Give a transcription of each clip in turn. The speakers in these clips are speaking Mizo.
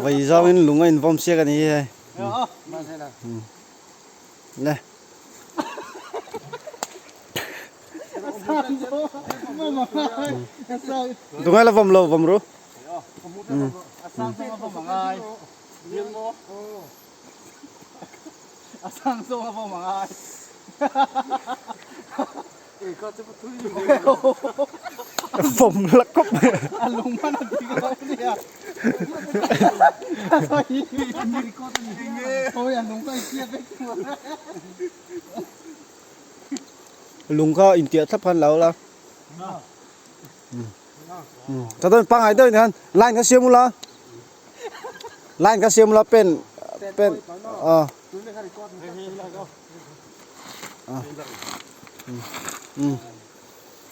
Vai zawngin lung a invawm siak a ni hi hei. Le. Tungai la vawm lo vawm ru. Vawm la khawp mai. Lung kha intiah thlap khan lo la. Tha dawn pangngai deuh ni khan line kha siam ula. Line kha siam ula pen pen ah.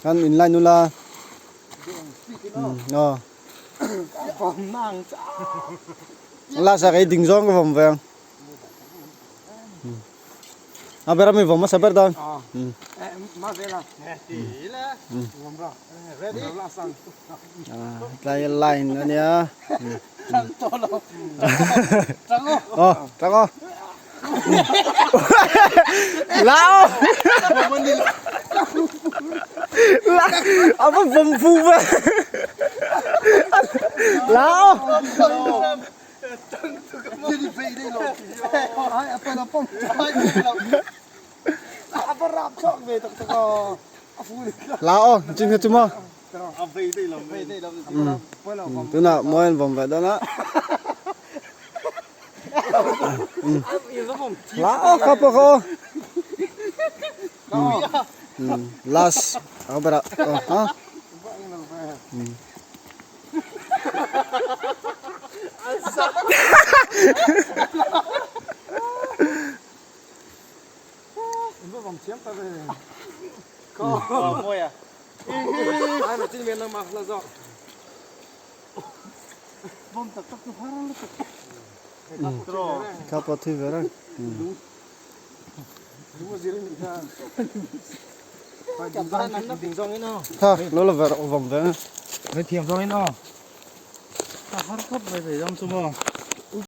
Khan in line ula. Aw. Last ah kei ding zawng ka vawm ve ang. A ber ami vawm hmasa ber dawn. Tlai line a nia. Aw, tang aw. Lau. A va vawm fu ve. Lau. Lá aw chin kha chu maw tunah mawi an vawm ve dawn a lá aw kha pawh kha aw last a berah aw ha. Kha pawh thui ve reng. Kha lo la ve rawh vawm ve. Thiam zawng in aw. Ka har khawp mai thei dang chu maw.